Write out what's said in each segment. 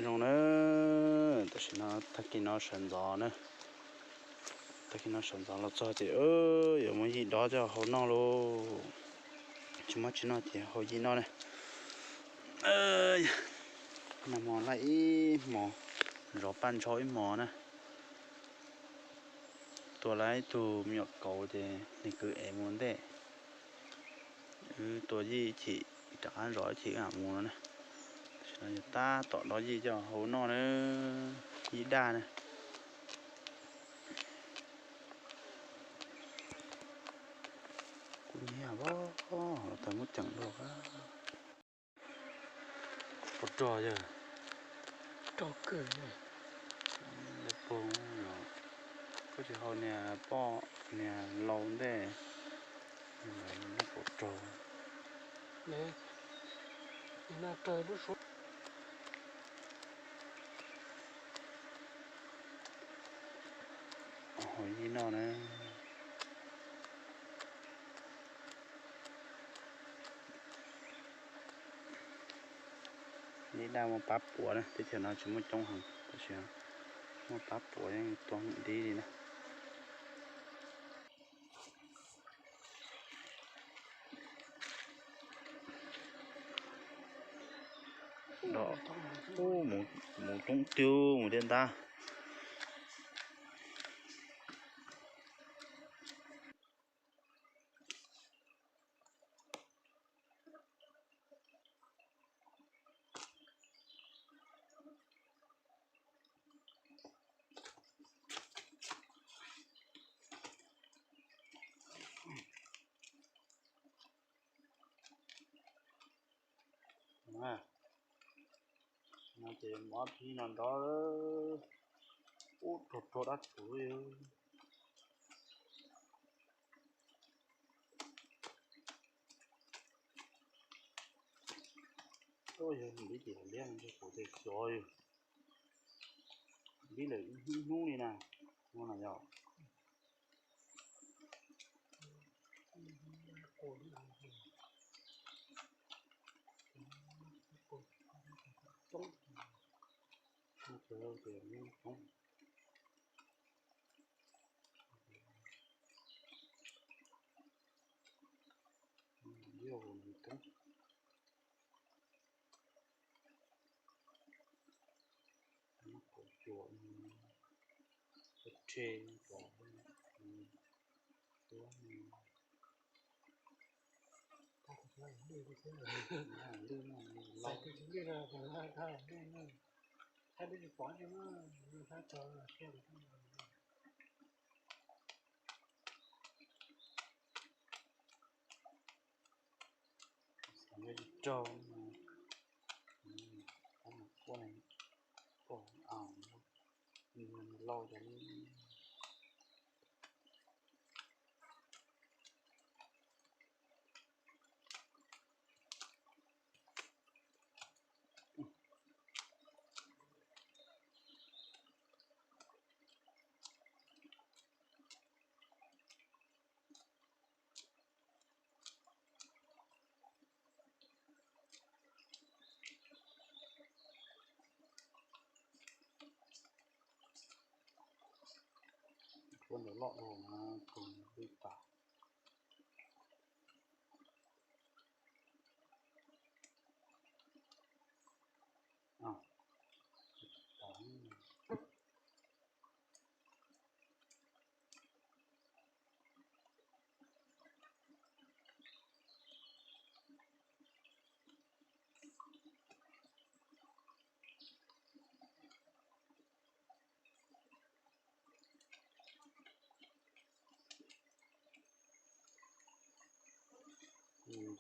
Zoo na, tam sim no tag kis no sawv ntxov na, tag kis no sawv ntxov los txog ces yuav muab yij dob coj hau noj lauj. Tsis muab tsis noj ces hau yij noj na. Nag hmo laij ib hmos, zov paj ntshau ib hmos na. Tua lawm ib tug me nyuam kauv ces nws kwv ev mus ntej. Wb tua yij ib chim, rov qab zov ib chim wb mam mus no na. Tam sim no yog tab tom dob yij coj hau noj na, yij daj na. Kuv nyiam los tag muab ceem dua. Pov rog yog, rog kawg, pog, koj tsis hau niag poj niag lau ntej, pov rog. Hau yij noj na. Yij daj muaj pab puav na, teb chaws no tsis muaj coob heev tab sis muaj pab puav yeej tuag dib li na. Dom, mus coob twg mus tiaj ntab. No ces mov phij no nrov, ub, rog rog dab tsi. Yog npib ces liab ntshe kuv tes xyov yog npib lawm ib hnub li na, no na yog. Rau, kuj, kuj, lauj cov. Kuv ntawm loj dhau na, kuv li tas.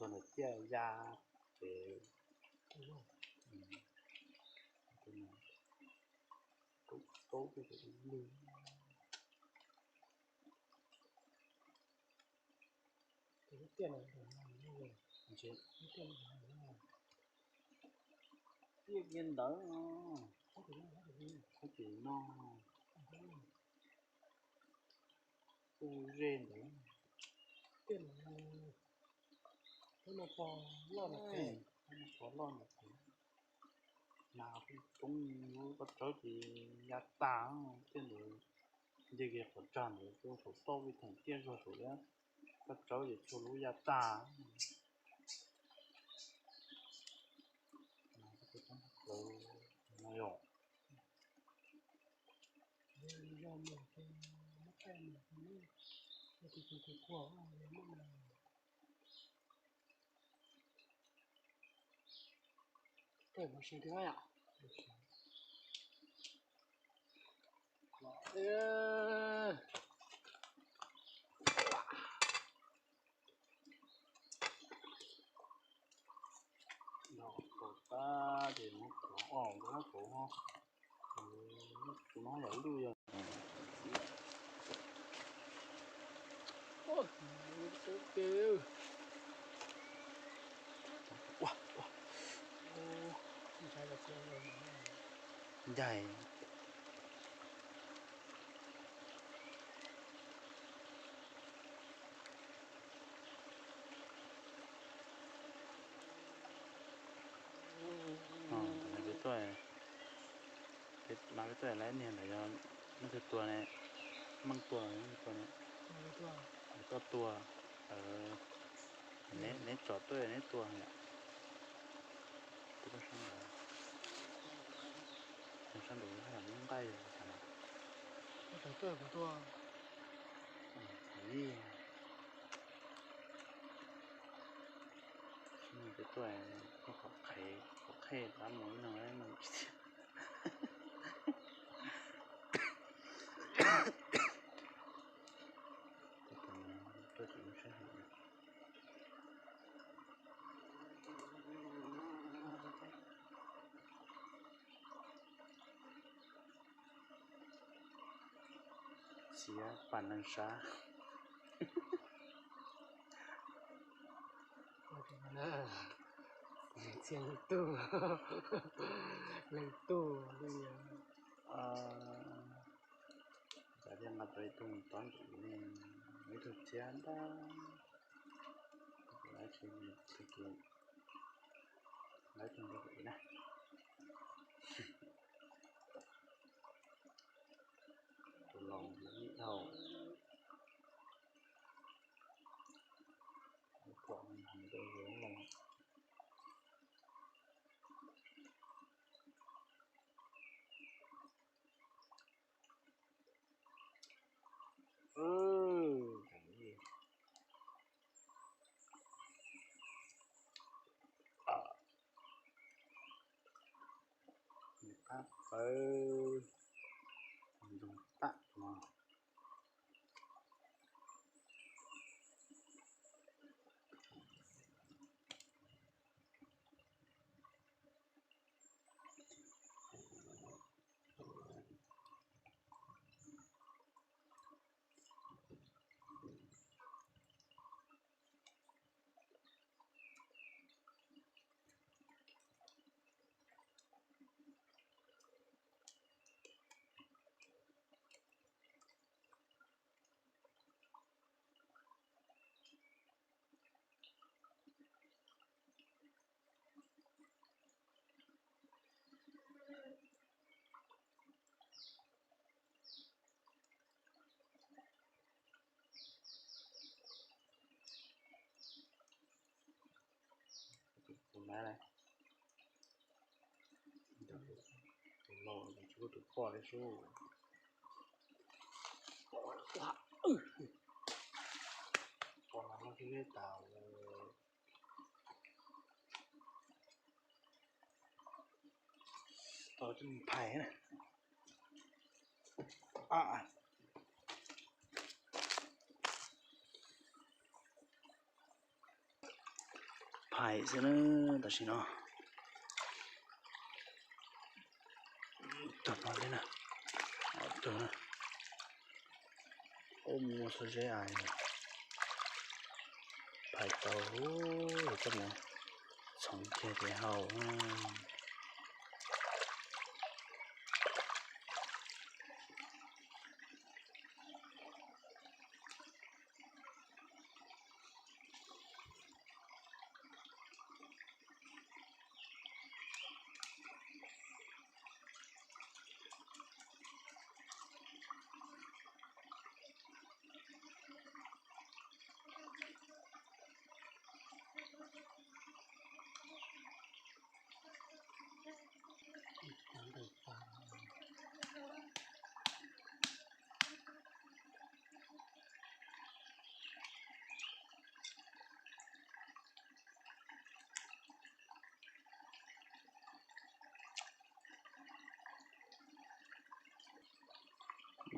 Txog ntawm ciaj ya ces kaub tej lwg. Tiaj kiag ntawd, khaub ces no, tuaj ze ntawd. Khaub no pog loj no, khaub no pog loj no. Coob, lub koj tsawb ces ya tag, tej ntawd nce kiag qhov tsag ntawd rau saum toj vij theem tiaj zog saum thiab, koj tsawb ces txhua lub ya tag. No yom. Yog kaum tag ces muab kaum, muab kaum, tus no yam lwj yog. Ncaig. Peb tuaj, peb mas peb tuaj lawv niag ntawd yog leej twg tua ne? Meej tua, leej twg tua ne? Koj tua. Neb tsom tuaj neb tua yom. Peb tuaj sab nraud, sab nraud lub nqaij xav na. Peb tuaj, tuaj qhov qhej, qhov qhej tab mus ib leeg no. Tuaj tseem lub sab hauv. Txiav pam neeg sab. Txiav leej tug, leej tug li. Cas thiaj nqa tau ib tug tob ntsuv ne, ib tug txiab ntag. Lawv tsis, lawv tsis nqa na. Tus laus ib dhau, pom nws rau zoo los. Nws qab pawv, nws zoo tag no. Tus mab na, tus laus tsis muaj tus poj li sub. Poj no muab tib tas. Tau coj mus phais na. Phais xwb na, tam sim no. Tag no thiab na. Tag na. Ub, muaj xuab zeb a. Phais tau, coj mus txhoov kiag ces haus.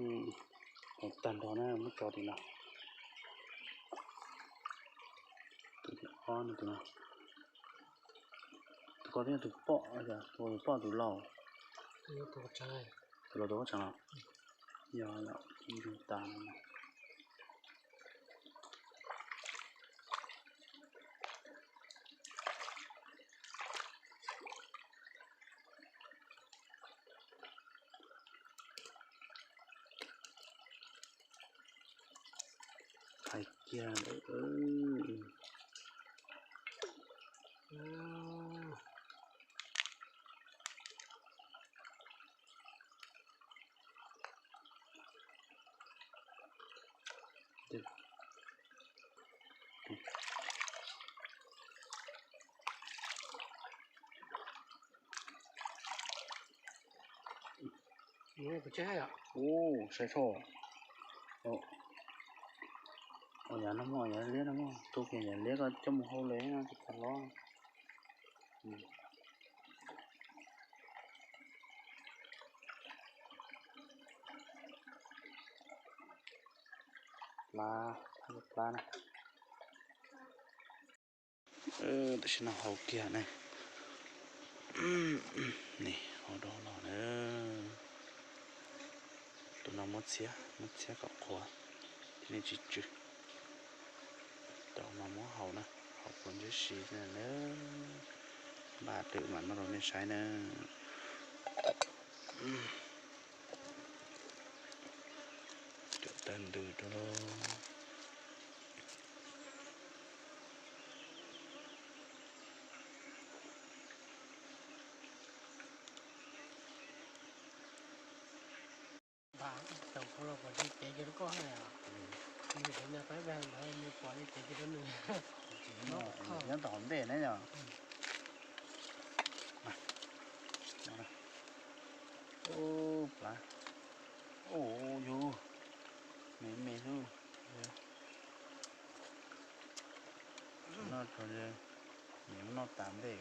Hauv tag nrho na, muab tso tim no. Tus ob no, tus no. Tus ko thiab tus pom, tus pom tus laus. Tus laus tus qab tseem los. Yog yom, ntug tas no. Hais kiag lawm. Ub, saib tso. Ua yav no mog, yav liab no mog, tu kiag yav liab ko coj mus hau li no tsis tas los. Plab, plab na. Tam sim no hau kiag ne. Nim hau dua los na. Tus no muab txhiab, muab txhiab kom qhuav thiaj li tsis tsw. Tus no muab hau na, hau puas ntsib si na. Npaj twm mam noj rau nej saib na. Cov tawg ntws rau lauj. Nyob tom ntej ne yom. Ub, plab. Ub, yus me me xwb. Noj tso, nws noj tas ntej.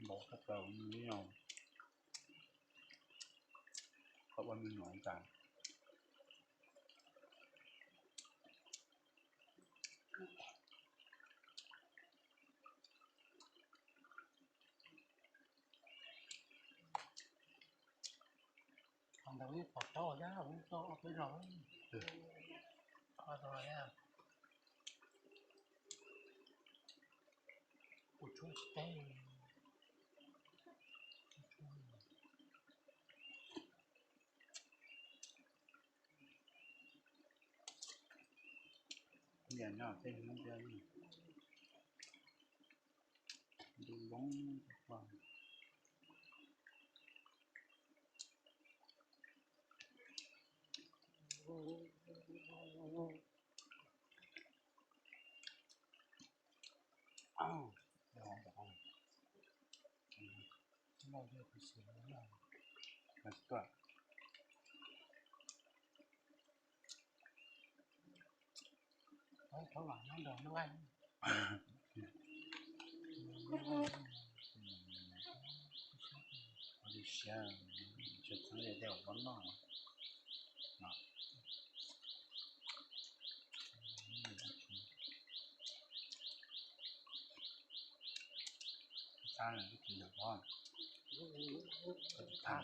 Npaum thaj plaws li no, qhov ua me nyuam tas. Qhov ntawd ib qhov tsaub thiab, ib tsaub ob peb zaug, ob zaug thiab. Kuv tshuab tsis teb. Niam no tej hnub thiab ntuj zoo. Ua li siab, tsis txheeb li tej uas muab noj no. Tab,